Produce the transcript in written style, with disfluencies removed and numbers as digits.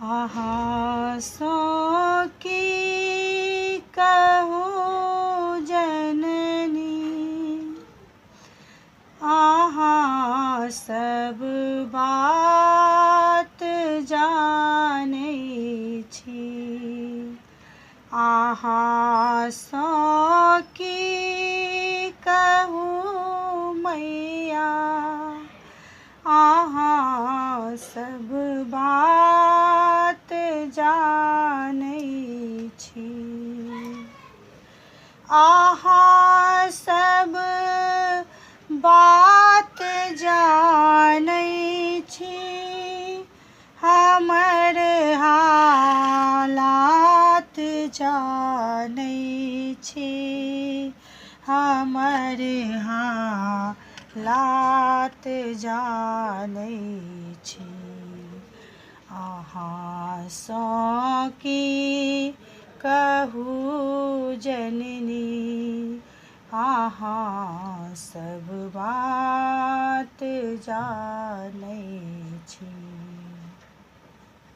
अहाँसँ की कहू जननी, अहाँ सब बात जानै छी। अहाँसँ की कहू मैया, अहाँ सब बात जानै छी। अहाँ सब बात जानै छी, हमर हालात जानै छी। हमर हालात जानै छी। अहाँसँ की कहू जननी, अहाँ सब बात जानै छी।